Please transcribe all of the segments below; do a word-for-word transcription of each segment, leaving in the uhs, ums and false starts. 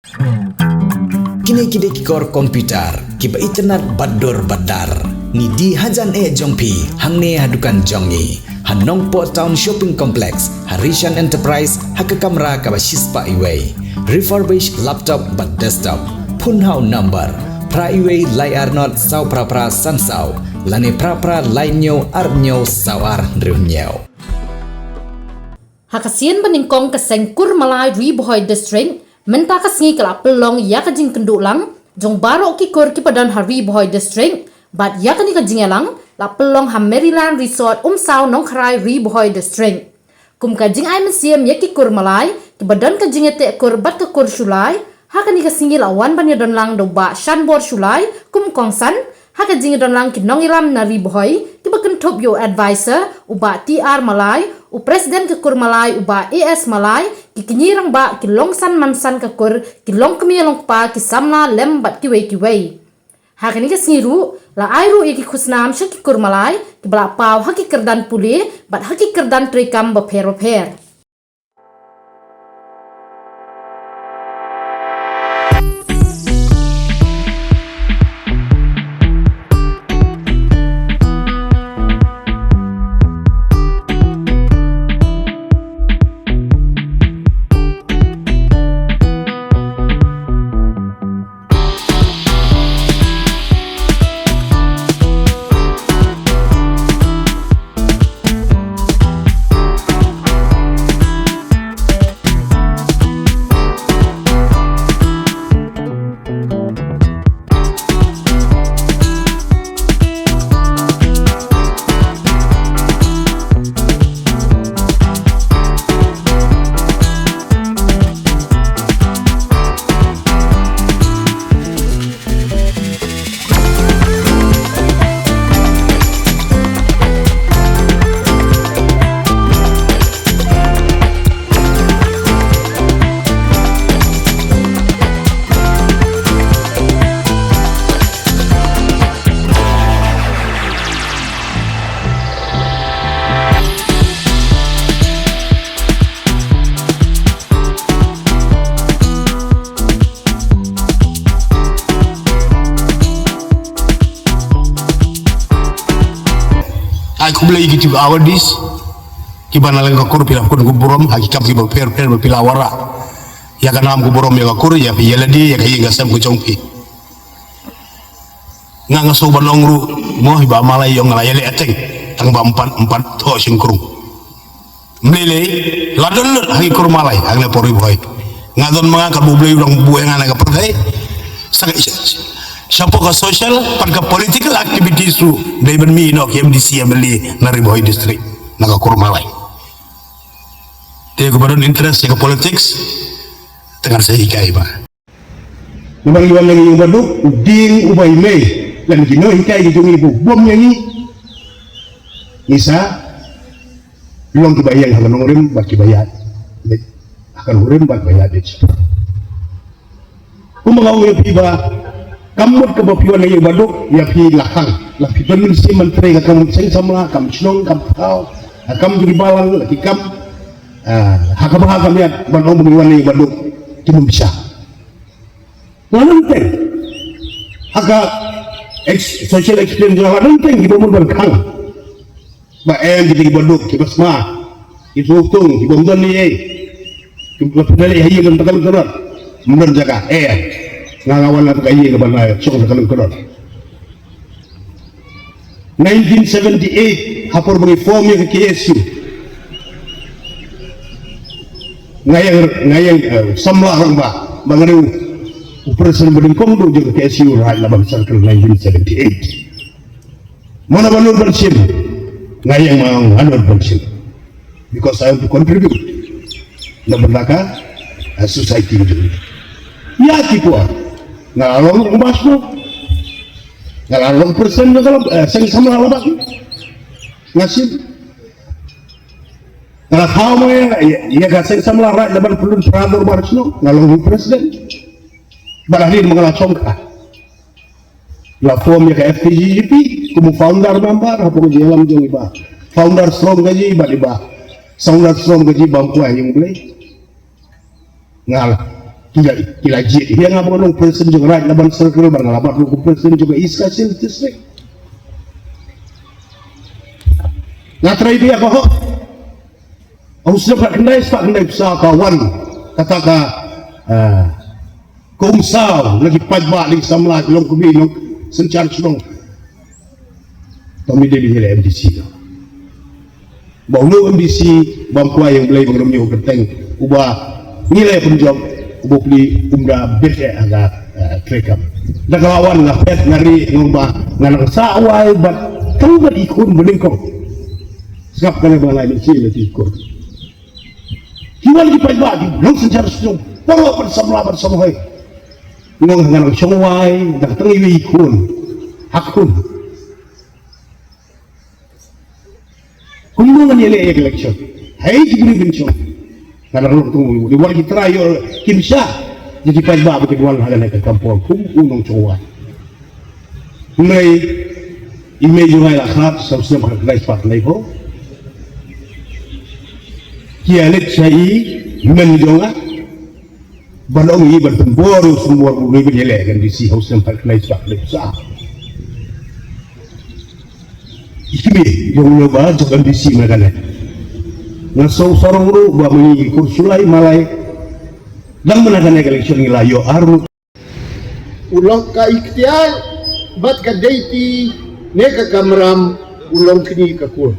Kine ki dei ki kor computer kiba itynnad bad dur bad dar. Ngi die hajan eh jong phi hangne ha dukan jong ngi ha Nongpoh Town Shopping Complex, ha Rishan Enterprise, ha ka kamra kaba shispah iwei. Refurbish laptop bad desktop. Phone ha u number phra iwei lai ar not saw phra phra san saw lane phra phra lai hynñiew ar hynñiew saw ar hynriew hynñiew. Ha ka sien ba nyngkong ka seng Kurmalai Ri Bhoi District, mynta ka sngi ka la pynlong ïa ka jingkynduh lang jong baroh ki kur kiba don ha Ri Bhoi District, bad ïa kane ka jingïalang la pynlong ha Maryland Resort, Umsaw, Nongkharai, Ri Bhoi District. Kum ka jingai mynsiem ïa ki Kurmalai kiba don ka jingïateh kur bad ka kur Shullai, ha kane ka sngi la wan ban ïadon lang da u Bah Shanbor Shullai kum u kongsan, ha ka jingïadon lang ki nongïalam na Ri Bhoi kiba kynthup ïa u advisor u Bah T R Malai, u president ka Kurmalai u Bah A S Malai, ki kñi rangbah, ki longsan mansan ka kur, ki longkmie longkpa, ki samla lem bad kiwei kiwei. Ha kane ka sngi ruh la ai ruh ïa ki khusnam sha ki Kurmalai kiba la paw ha ki kyrdan pule bad ha ki kyrdan treikam bapher bapher. Ai khublei ki chief awardis kiba na leng ka kur phi la khun ku burom ha ki kam kiba pher pher ba phi la wanrah ïa ka nam ku burom ïa ka kur, ïa phi ïa lade ïa ka ïing ka sem ka jong phi. Nga nga shu ban ong ruh mo hi ba malai ïong la ïa leh ateng tang ba empat empat thoh shynkrung. Mlei lei la don lut ha ki Kurmalai ha ne por Ri Bhoi. Nga don ma nga ka bu blei u dang buh ïa nga na ka pyrthei. Sa ka shapoh ka social pat ka political activities ruh dei ban mih noh ki M D C M L A na Ri Bhoi district na ka Kurmalai. Te ko ba don interest ïa ka politics te ngan sa hikai ba. Namar ngi wan na ngi ïing ba duk, u dieng uba i mei, lane ki nonghikai ki jong ngi ba bom ïa ngi. Ngi sa long kiba ïeng ha ka nongrim bad kiba ïaid. Ha ka nongrim bad ba ïaid. Kumba nga ong ïa phi ba kam mut kaba phi wan na ngi ïing ba duk, ïa phi la khang, la phi don mynsiem ban trei ka kam seng samla, kam shnong, kam thaw, ka kam jong ki balang, la ki kam, ah, ha kaba ha kam ïaid ban ong ba ngi wan na ngi ïing ba duk, ki bym bishar. Nga nang teng ha ka ex-, social experience nga nang teng kiba mut ban khang. Ba em kita kiba duk, kiba sma, kiba sngewtung, kiba ym don ei ei, kiba pynleit ha ïing kam takalung kanot. Ym don jaka, em. Nga nga wan na ka ïing kaba na shong takalung kanot. Nineteen seventy-eight ha por ba ngi form ïa ka K S U. Nga ïeng, nga ïeng, eh, samla rangbah ba nga dei u president ba nyngkong duh jong ka K S U Raid Laban Circle nineteen seventy-eight. Mano ba nud ban shim? Nga ïeng ma nga nud ban shim. Because I want to contribute na bynta ka, eh, society. Ïa ki por nga la long rangbah shnong. Nga la long president jong ka, eh, seng samla Laban. Nga shim. Nga la thaw ma ïa, ïa, ïa ka seng samla Raid Laban Pyllun Phra Dorbar Shnong, nga long president. Bad hadien ma nga la shong ka. La form ïa ka F K J G P kum u founder member, hapoh ka jingïalam jong i Bah Founder Shrong Kaji bad i Bah Sounder Shrong Kaji ba ym kwah ïa u Blei. Nga la Ki la, ki la jied ïa nga ba nga long president jong Rajlaban Circle, ba nga la bat ruh kum president jong East Khasi Hills District. Nga trai biang ba hok. Aung snem pat khyndai spah khyndai phew saw ka wan kata ka, eh, ka umsaw na ki paidbah, ki samla, ki longkmie, nongsynshar shnong. Tang mynta ngi leh M D C. Ba u long M D C bym kwah ïa U Blei ba nga dang ïoh kyrteng, uba ngi leh pynjop, uba pli um da bit eh ha ka, eh, treikam. Da ka la wan nga phet nga rieh, nga ong ba nga nang sah wai bad tang bad ki khun ba nyngkong. Sngap kane ba nga la ai mynsiem ïa ki khun. Ki wan ki paidbah, ki nongsynshar shnong, baroh ban samla ban samhoi. Nga ong nga nang shong wai da ka tang iwei i khun. Ha khun. Kumno ngan ïaleh ïa ka election? Haei ki briew kin shong? Nga dang long tang u, dei wan ki trai ïoh kim shah. Ïa ki paidbah ba kin wan ha kane ka kampong kum u nongshong wai. Hynrei i mei jong nga i la khlad, sa u snem khatkhyndai spah khyndai phew. Ki ïaleit sha i hynmen jong nga. Ban ong i ban pynbor u symbai u, ban ïaleh ka M D C ha u snem khatkhyndai spah khyndai phew saw. I kmie jong u ba jop M D C mynta kane. Nga sngewsarong ruh ba ma ngi kur shu lai malai. Dang mynta kane ka election ngi la ïoh ar ngut. U long ka iktiar bad ka duty ne ka kamram u longkmie ka kur.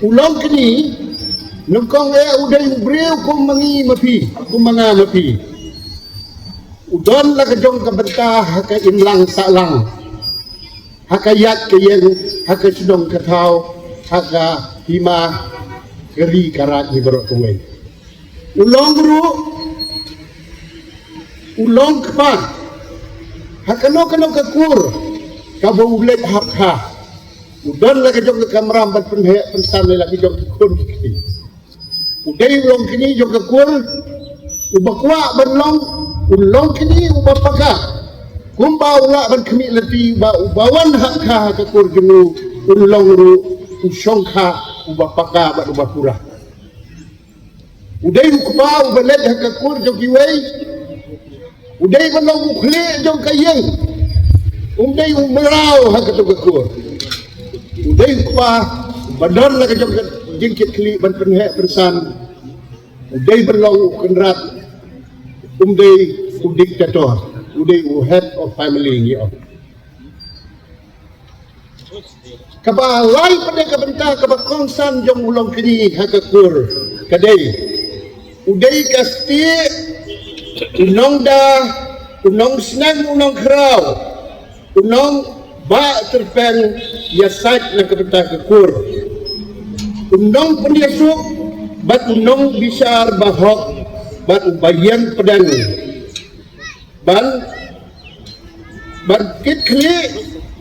U longkmie nyngkong eh u dei u briew kum ma ngi ma phi, kum ma nga ma phi. U don la ka jong ka bynta ha ka imlang sahlang, ha ka ïaid ka ïeng, ha ka shnong ka thaw, ha ka hima ka ri ka raid hi baroh kawei. U long ruh, u long kpa ha kano kano ka kur kaba u leit hap kha. U don la ka jong ka kamram ban pynheh pynsan ïa la ka jong ki khun ki kti. U dei u longkmie jong ka kur, uba kwah ban long u longkmie uba paka. Kumba u lah ban khmih lynti ba uba wan hap kha ha ka kur jong u, u long ruh u shongkha uba paka bad uba pura. U dei u kpa uba leit ha ka kur jong kiwei. U dei ban long u khlieh jong ka ïing. Um dei u mraw ha kato ka kur. U dei u kpa uba don la ka jong ka jingkitkhlieh ban pynheh pynsan. U dei ban long u kynrad. Um dei u dictator. U dei u head of family ngi ong. Kaba lai pat de ka bynta kaba kongsan jong u longkmie ha ka kur ka dei, u dei ka stieh, u nongda, u nongsneng, u nongkhraw, u nongbah tyrpeng ïasaid na ka bynta ka kur. U nongpynïasuk bad u nongbishar bahok bad uba ïeng pdeng. Ban, ban kitkhlieh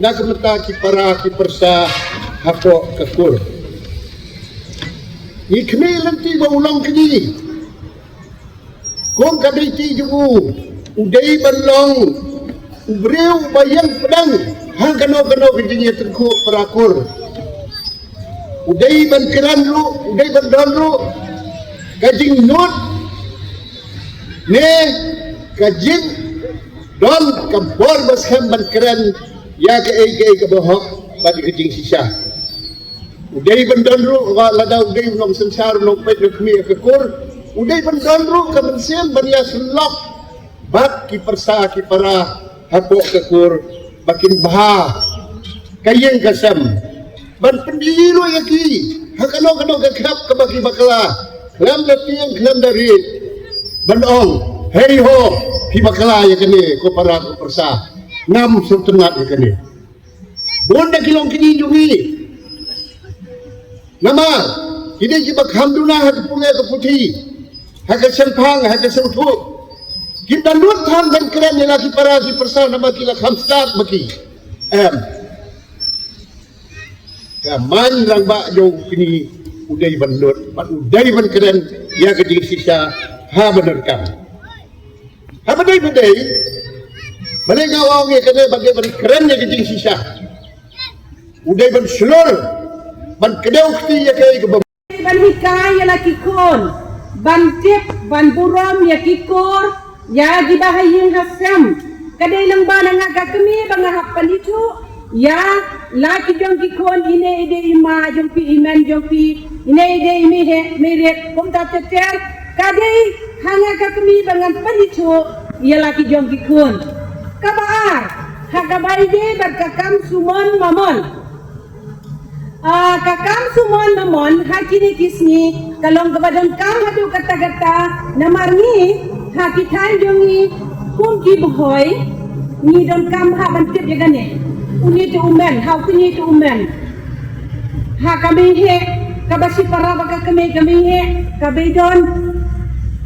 na ka bynta ki para ki pyrsa hapoh ka kur. Ngi khmih lynti ba u longkmie, kum ka duty jong u, u dei ban long u briew uba ïeng pdeng ha kano kano ka jingïatyngkhuh para kur. U dei ban kren ruh, u dei ban don ruh ka jingnud ne ka jingdon ka bor ba skhem ban kren ïa kaei kaei kaba hok bad ka jingshisha. U dei ban don ruh, lada u dei u nongsynshar, u nongpeit, u nongkhmih ka kur, u dei ban don ruh ka mynsiem ban ïasyllok bad ki pyrsa ki para hapoh ka kur ba kin bha ka ïing ka sem. Ban pyni ruh ïa ki ha kano kano ka khep kaba ki bakla, khlem da tieng khlem da rieh, ban ong, hei ho, phi bakla ïa kane ko para ko pyrsa, ngam sngewtynnat ïa kane. Bun na ki longkmie jong ngi, namar ki dei kiba kham duna ha ka pule ka puthi, ha ka shemphang, ha ka sngewthuh. Kim da nud than ban kren ïa la ki para ki pyrsa namar ki la kham stad ba ki em. Ka main rangbah jong u kmie u dei ban nud bad u dei ban kren ïa ka jingshisha ha ba donkam. Haba dei ba dei, balei nga ong ïa kane ba dei ban kren ïa ka jingshisha? U dei ban shlur, ban kdew kti ïa kaei kaba ban hikai ïa la ki khun. ban tip, ban burom ïa ki kur, ïa kiba ha ïing ha sem. Ka dei lang ba na nga ka kmie ba nga hap pynithuh ïa la ki jong ki khun, ine i dei i ma jong phi, i men jong phi, ine i dei i mei heh mei riat, kumta ter ter. Ka dei ha nga ka kmie ba ngan pynithuh ïa la ki jong ki khun. Kaba ar, ha kaba ïadei bad ka kam sumon mamon. Ah, ka kam sumon mamon ha kine ki sngi ka long kaba donkam haduh katta katta, namar ngi ha ki thaiñ jong ngi kum ki Bhoi ngi donkam ha ban tip ïa kane. Une te u men, ha une te u men. Ha ka mei heh, kaba shipara ba ka kmie ka mei heh, kaba don,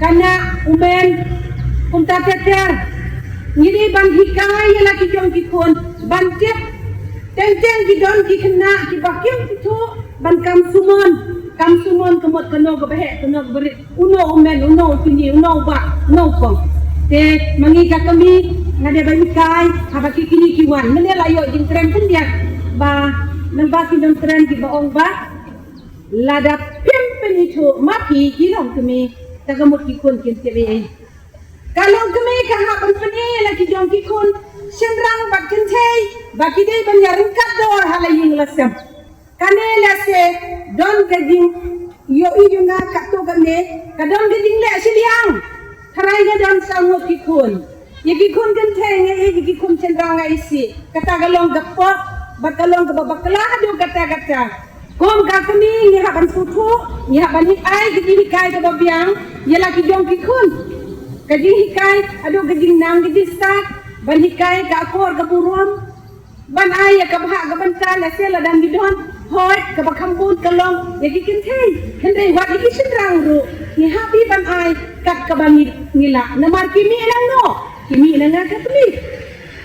kane u men, kumta ter ter. Ngi dei ban hikai ïa la ki jong ki khun ban tip. Teng teng ki don ki khynnah kiba kim ithuh ban kam sumon. Kam sumon ka mut kano kaba heh, kano kaba rit. Uno u men, uno u kñi, uno u bah, uno u kong. Te ma ngi ka kmie nga dei ban hikai, haba ki kñi ki wan. Mynne la ïoh jingkren khyndiat ba nang ba ki nongkren kiba ong ba lada phim pynithuh ma phi ki longkmie, te ka mut ki khun kin tip ei ei. Ka longkmie ka hap ban pyni ïa la ki jong ki khun shynrang bad kynthei ba ki dei ban ïaryngkat dor ha la ïing la sem. Kane lehse don ka jingïohi jong nga katto katne, ka don ka jingleh shiliang. Tharai nga don saw ngut ki khun. Ïa ki khun kynthei nga ïeit, ïa ki khun shynrang nga isih. Kata ka long ka pop bad ka long kaba bakla haduh katta katta. Kum ka kmie ngi hap ban sngewthuh, ngi hap ban hikai ka jinghikai kaba biang ïa la ki jong ki khun. Ka jinghikai haduh ka jingnang, ka jingstad, ban hikai ka akor ka burom. Ban ai ïa ka bhah ka bynta, lehse la dang ngi don, hooid, kaba kham bun ka long ïa ki kynthei. Hynrei wat ïa ki shynrang ruh ngi hap hi ban ai kat kaba ngi, ngi lah. Namar ki mih na nga, ki mih na nga ka kmie.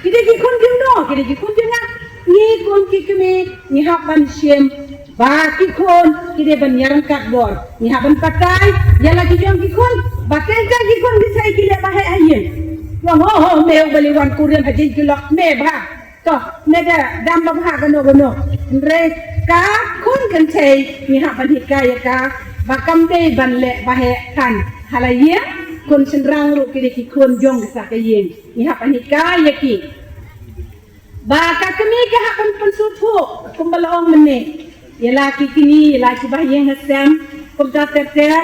Ki dei ki khun jong no, ki dei ki khun jong nga. Ngi kum ki kmie ngi hap ban shim ba ki khun ki dei ban ïaryngkat dor. Ngi hap ban batai ïa la ki jong ki khun. Ba teng teng ki khun ki sa ïa ki leh ba heh ha ïing. Ong, oh, oh, me u ba leit wan kurim ha jingkylok me ba. To, ne da dam ba bha kano kano. Hynrei ka khun kynthei ngi hap ban hikai ïa ka ba kam dei ban leh ba heh than ha la ïing. Khun shynrang ruh ki dei ki khun jong ka sa ka ïing. Ngi hap ban hikai ïa ki. Ba ka kmie ka hap ban pynsngewthuh kumba la ong mynne. Ïa la ki kñi, ïa la ki ba ha ïing ha sem, kumta ter ter.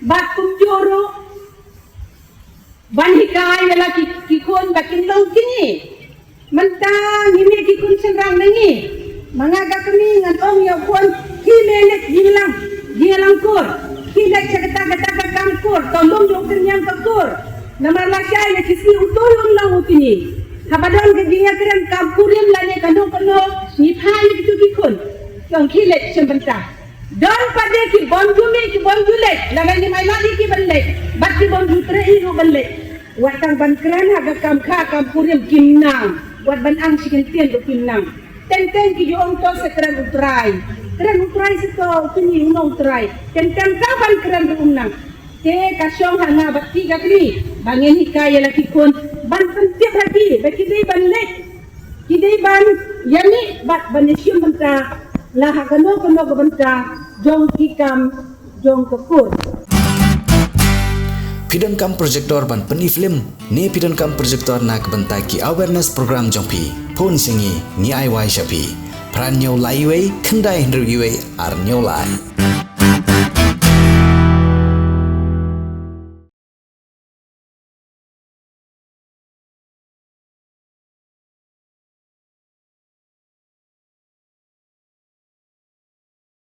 Bad kumjuh ruh ban hikai ïa la ki, ki khun ba kin long kñi. Mynta ngi mih ki khun shynrang na ngi. Ma nga ka kmie ngan ong ïa u khun, khie me leit jingïalang, jingïalang kur. Khie leit sha kata kata ka kam kur, to lum jong kynñiang ka kur. Namar lashai na ki sngi uto un long u kñi. Haba don ka jingïakren kam kurim lane kano kano, ngi phah ïa kitu ki khun. Ki ong khie leit sha bynta. Don pat de ki bym ju mih, ki bym ju leit, lada ngim ailad ïa ki ban leit, bad ki bym ju trei ruh ban leit. Wat tang ban kren ha ka kam kha kam kurim kim nang, wat ban ang shi kyntien ruh kim nang. Teng teng ki ju ong to sa kren u trai. Kren u trai sa to, u kñi u nong u trai. Teng teng tang ban kren ruh um nang. Te ka shong ha nga bad phi ka kmie ba ngin hikai ïa la ki khun ban pyntip ha ki ba ki dei ban leit. Ki dei ban ïa mih bad ban ïa shim bynta la ha kano kano ka bynta jong ki kam jong ka kur. Phi donkam projector ban pyni film ne phi donkam projector na ka bynta ki awareness program jong phi? Phone sha ngi, ngi ai wai sha phi. Phra hynñiew lai wei, khyndai hynriew wei, ar hynñiew lai.